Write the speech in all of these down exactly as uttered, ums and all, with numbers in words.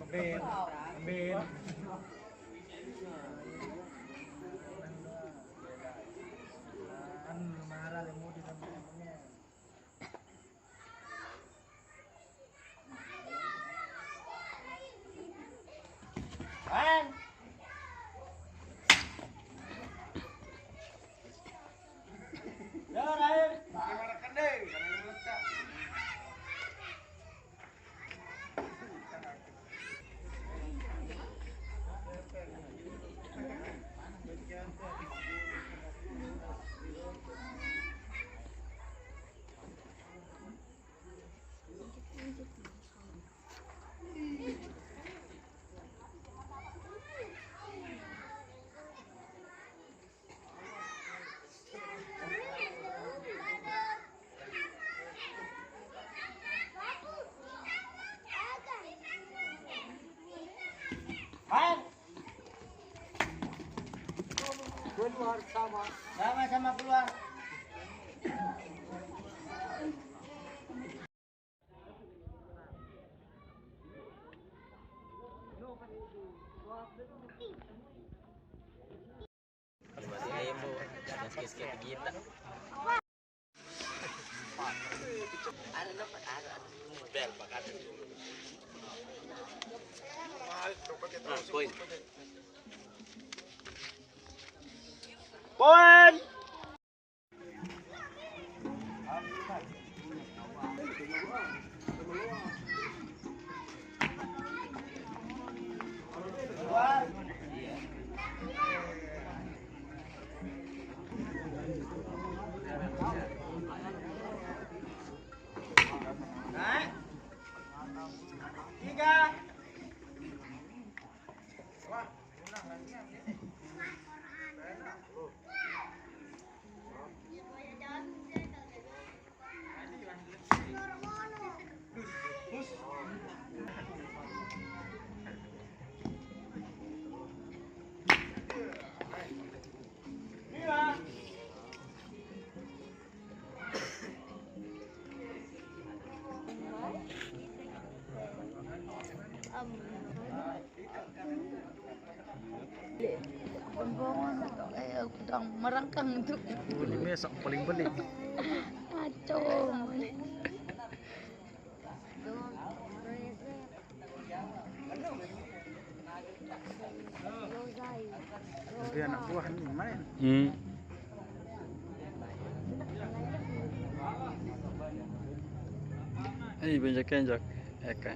Amin. Amin. Anu, marah, mau di Keluar sama. Sama-sama keluar. Lima ribu, yang sikit-sikit kita. Ada dapat, ada, ada. Bel, pakai. Ah, poin. Poin. Tiga. Merangkang itu. Ini sok paling beli. Acong. Tapi anak buah nih main. Hmm. Ini banyak kenjak. Eka.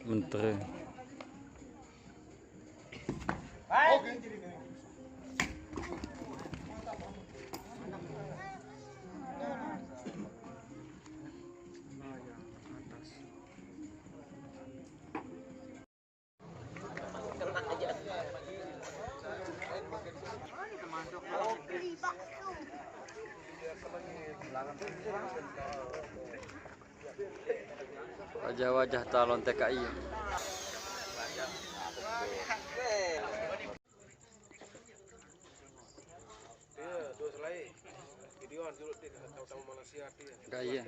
Menteri. Wajah-wajah calon T K I. Gaya.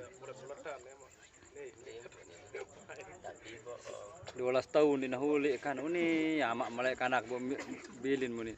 Dua belas tahun di nahuli kan, uni amak malai kanak bo mi-, bilin muni.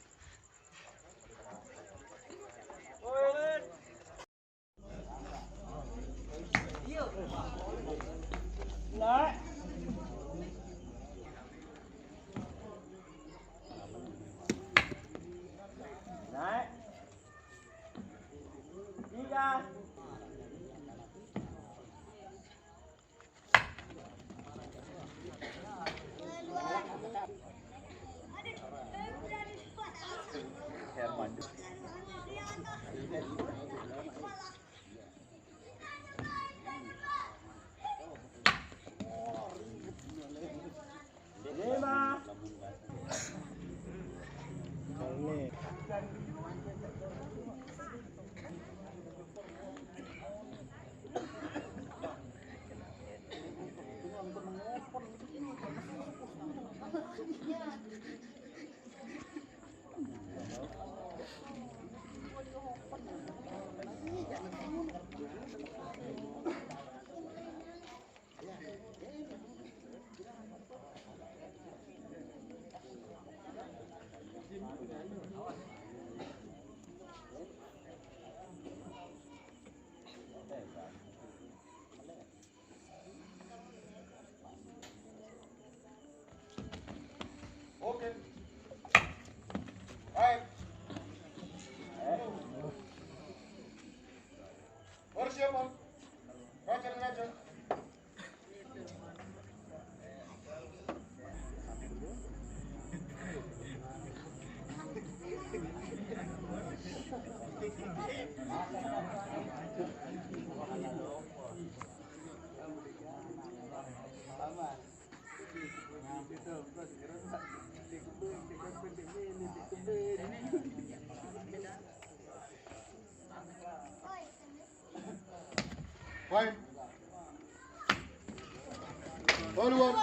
Oke. Baik. Persiapan. Baca dan baca. Fine. Follow up.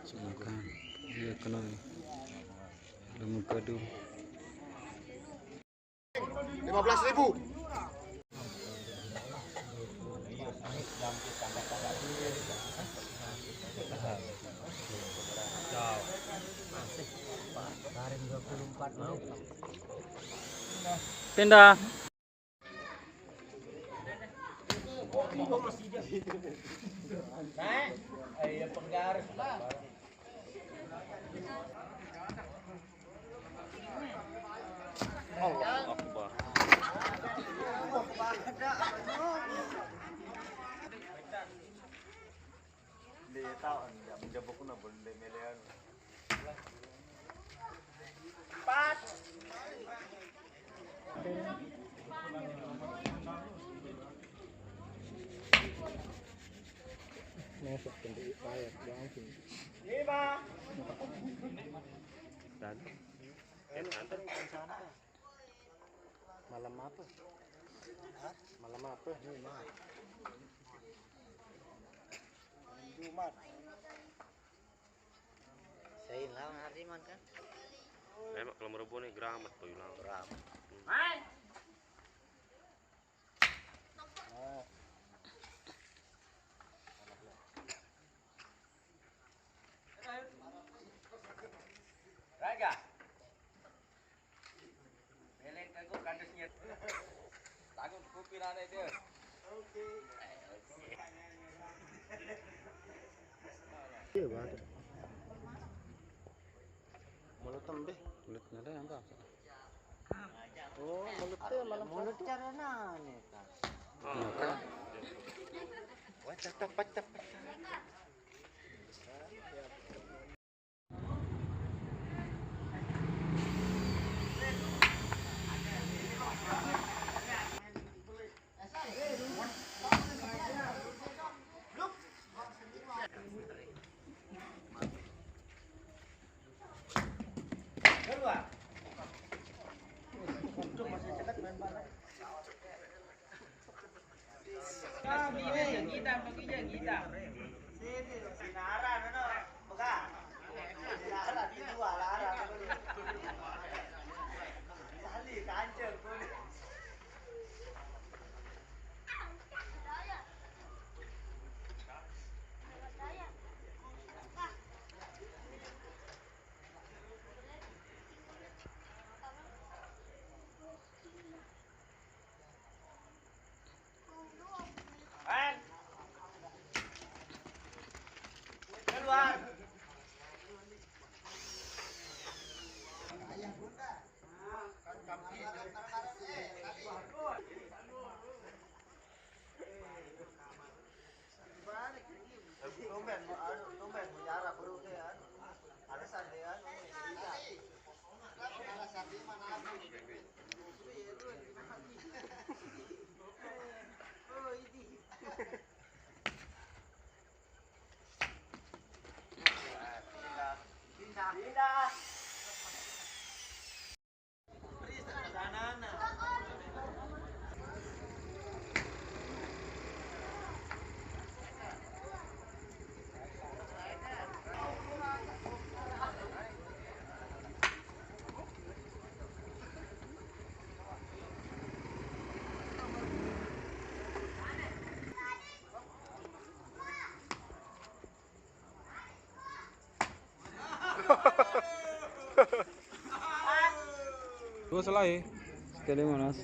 Semakan. Dia kena. Belum gaduh. Lima belas ribu. Pindah. Allahu Akbar. Dia tahu, dia menjeboknya boleh melehan. Empat. Masuk ke payah langsung. Lima. Dan. Malam apa? Hah? Malam apa? Jumat. Jumat. Saya hilang hari man kan? Emak kalau merubuh nih geramet tuh hilang. Geramet. Hmm. Raga. Belek ke gua kandusnya. Tanggung kuping anak itu. Iya, Bang. Mulut tembé. Mulut ada yang tak? Oh, mulut teh malam mulut satu. Carana nih, Kang. Wah, cakep, cakep. Tumben, anu, tumben, mujarab, bro, ya, anu. Alasan dia, anu, cerita. Dua selai. Sekali, Mas.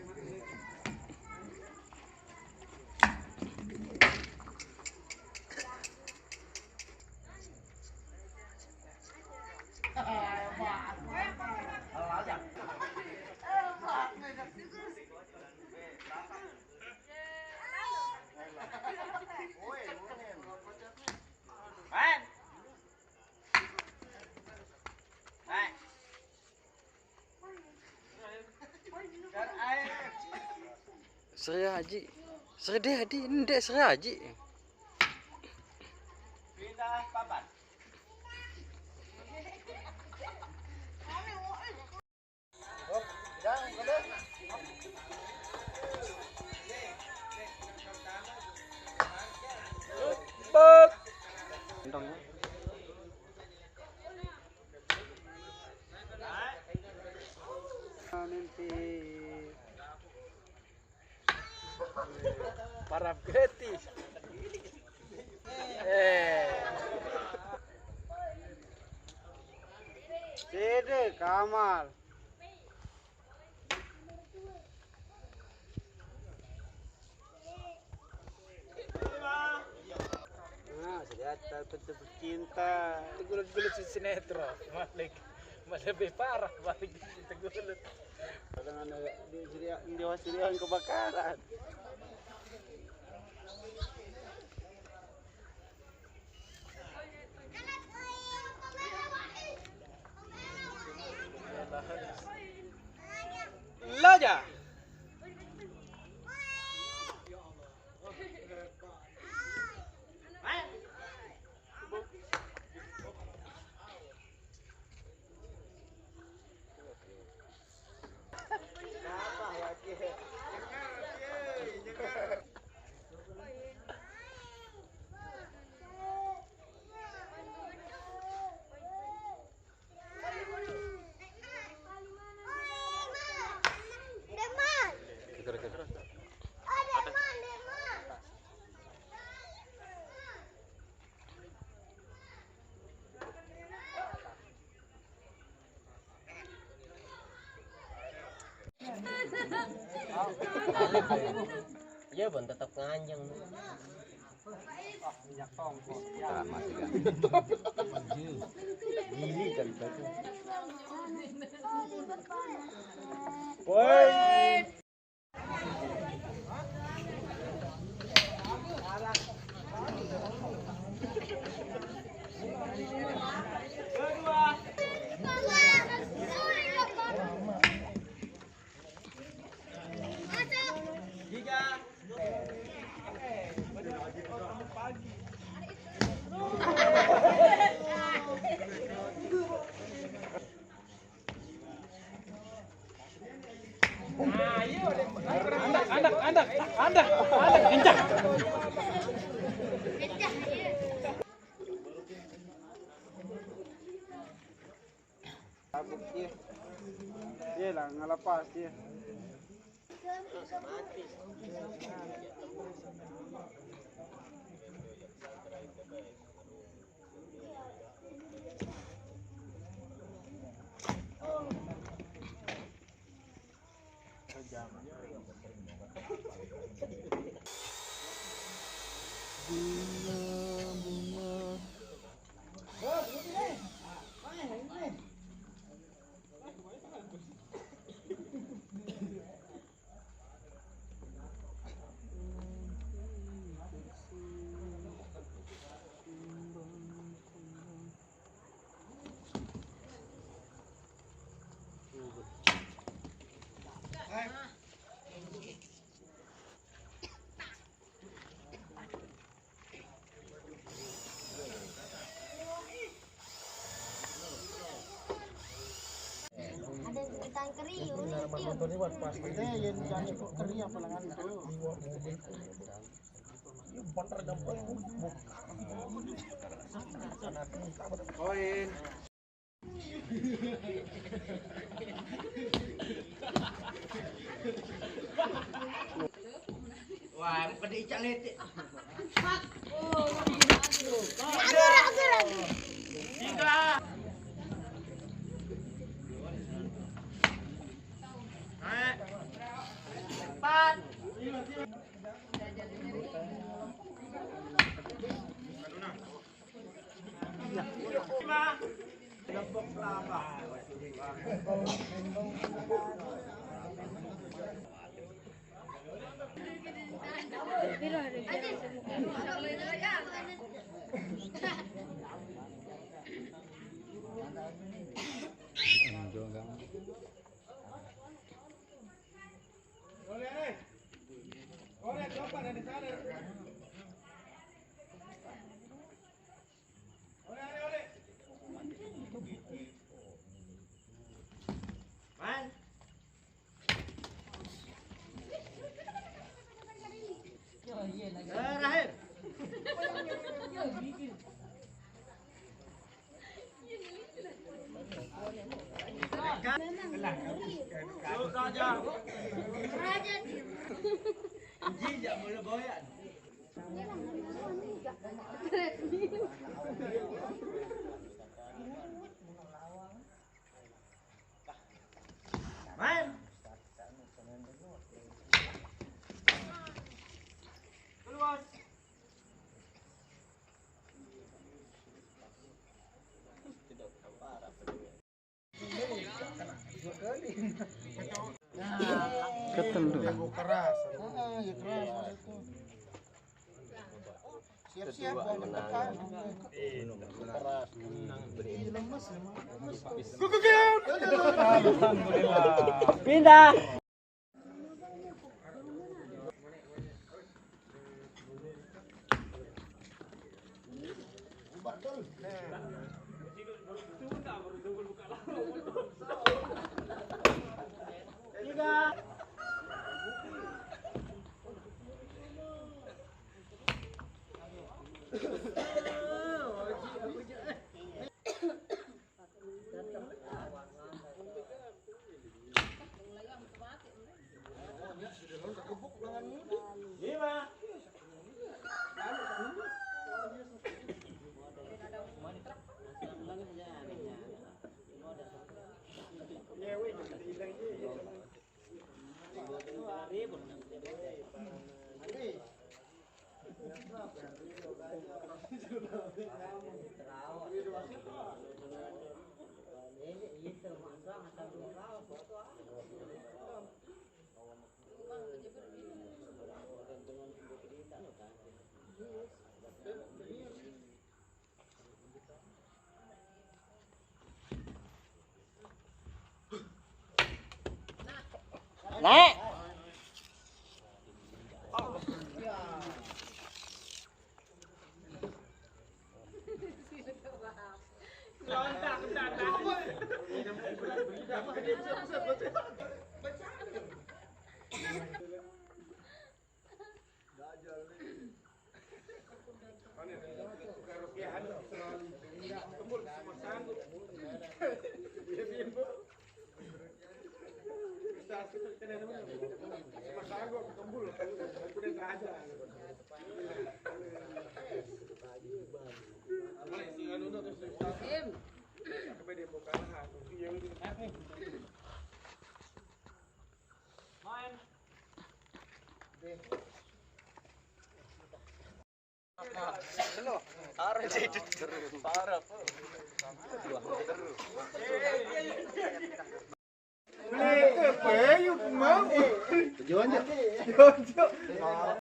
Seri Haji. Seri deh, Haji. Ndek, Seri Haji. Pindah papan. Mimpi. Parap geti. Eh. Sede kamar. Nah, sudah terbentuk cinta. Itu gulut-gulut si sinetron. Malik. Malah lebih parah, balik di gulut. Kadang ada di Suriah, di Suriah kebakaran. Laja. Iya, Bon, tetap nganjeng. Gili kan itu. Woi. Andak, andak, andak, andak, andak, kencang. Tabuk dia. Dia lah ngelepas dia. Bunga, bunga. Ada tukang keri, unik, yuk. Ini yang jangan ikut keri apa lengan tuh. Koin. Wah, pada icak letik. Aduh, aduh, aduh. Tiga. Naik. Empat. Main. Keluar. Ketemu. Keras. Ah, ya keras itu. Siap-siap, buang depan. Keras. Ih, lemes, lemes. Pindah. Nek.